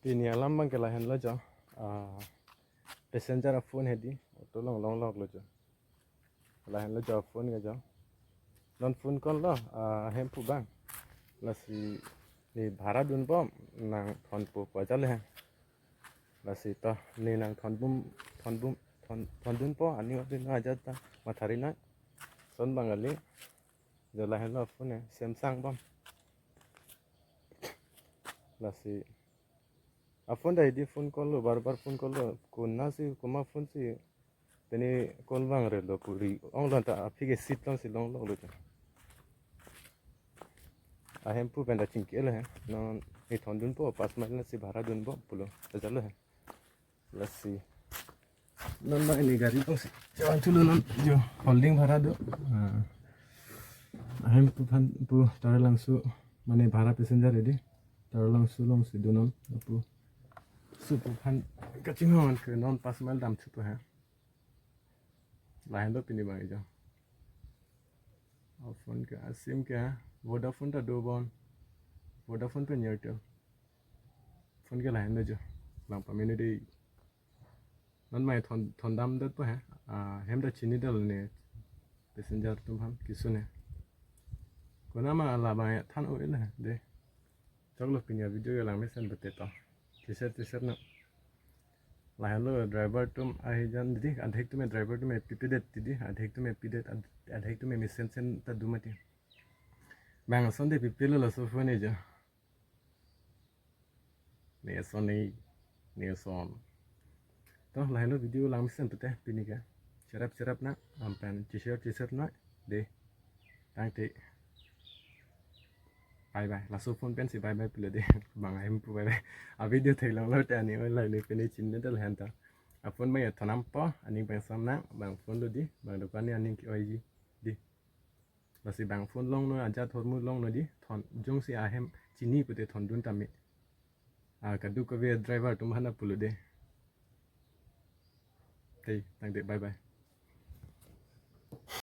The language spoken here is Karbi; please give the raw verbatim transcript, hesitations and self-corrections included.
Pini alam abang ke lahenlo jo. Ah, passenger a-phone hedi, auto along longloklo jo. Lahenlo jo a-phone ke jo. Non phone call lo, ah, ahemphu abang. Lasi ne bhara dunpo, nangthonpo pu ajat lo he. Lasi to ne nangthonbom, thonbom, thon, thondunpo, aning odin ajat ta matha ri nang. Lason abang kali. Jo lahenlo a-phone he, Samsung bom. Lasi a-phone ta hedi phone call lo, bar bar phone call lo. Konatsi komat phone si teni call vang relo pu ri-ong lo ta, aphi ke seat alongsi longloklo ta. Ahemphu pen ta chingki-et lo he. Non ne thondunpo, pas mile si bhara dunbom pulo. Ajat lo he. Lasi non abang ne gari alongsi chevan thulo non jo, holding bhara do. Ah. Ahemphu aphan pu Taralangso, mane bhara passenger hedi. Taralangso alongsi do non apu. Laso pu aphan kachinghon ke non pas mile dam thupo he. Lahenlo pini abang jo. A-phone ke, a-sim ke Vodafone ta dobom. Vodafone pen Airtel. Phone ke lahenlo jo. Lang pameme dei. Non mai thon, thondamdetpo he. Ah, hem ta chinidetlo ne. Passenger atum aphan keso ne. Konat ma labang than o-et lo he dei. Choklo pini a-video ke langmesen pute to. Ti-shirt, ti-shirt na. Lahenlo driver atum ahijan dei, adhek atum driver atum pipedet dei, adhek atum pidet, ad-, adhek atum mesensen ta do mati. Bang ason dei pipelo laso phone jo. Ne ason ne, ne ason. To lahenlo video langmesen pute pini ke. Cherap cherap na, ampen ti-shirt ti-shirt na dei. Tangte. Bye bye. Laso phone pensi bye bye pulo dei. Bang ahemphu bye bye. A-video theklonglo te aning oi laine pini chinine dal hanta. A-phone abang thondampo, aning abang sam nang, bang phone lo dei, bang dokan ne aning ke-oi ji dei. Lasi bang phone longno, ajat ahormu longno dei, thon, jongsi ahem chini pute thondun tame. Ah, kadokave driver atum aphan ta pulo dei. Tei, tangte, bye bye.